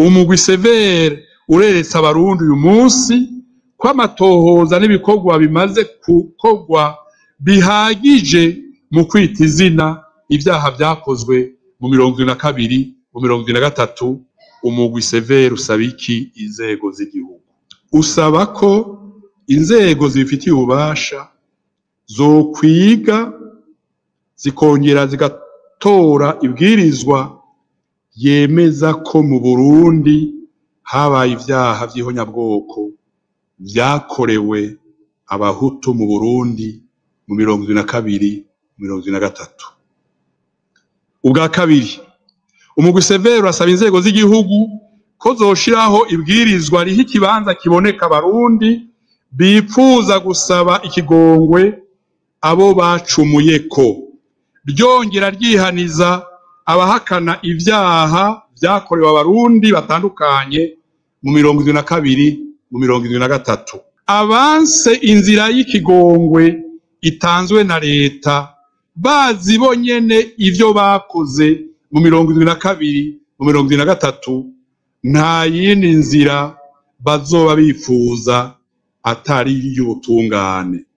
Umugwi CVR ureretse abarundi uyu munsi ko amatohoza n'ibikorwa bimaze gukorwa bihagije mu kwita izina ivyaha vyakozwe mu 72, mu 73. Umugwi CVR usaba iki inzego z'igihugu? Usaba ko inzego zibifitiye ububasha zokwiga, zikongera zigatora ibwirizwa yemeza ko mu Burundi habaye ivyaha vy'ihonyabwoko vyakorewe abahutu mu Burundi mu 72, 73. Ubwa kabiri, umugwi CVR urasaba inzego z'igihugu ko zoshiraho ibwirizwa riha ikibanza kiboneka abarundi bipfuza gusaba ikigongwe abo bacumuyeko, ryongera ryihaniza abahakana ivyaha vyakorewe abarundi batandukanye mu 72, mu 73. Abanse inzira y'ikigongwe itanzwe na leta, bazi bonyene ivyo bakoze mu 72, mu 73, nta yindi nzira bazoba bifuza atari iy'ubutungane.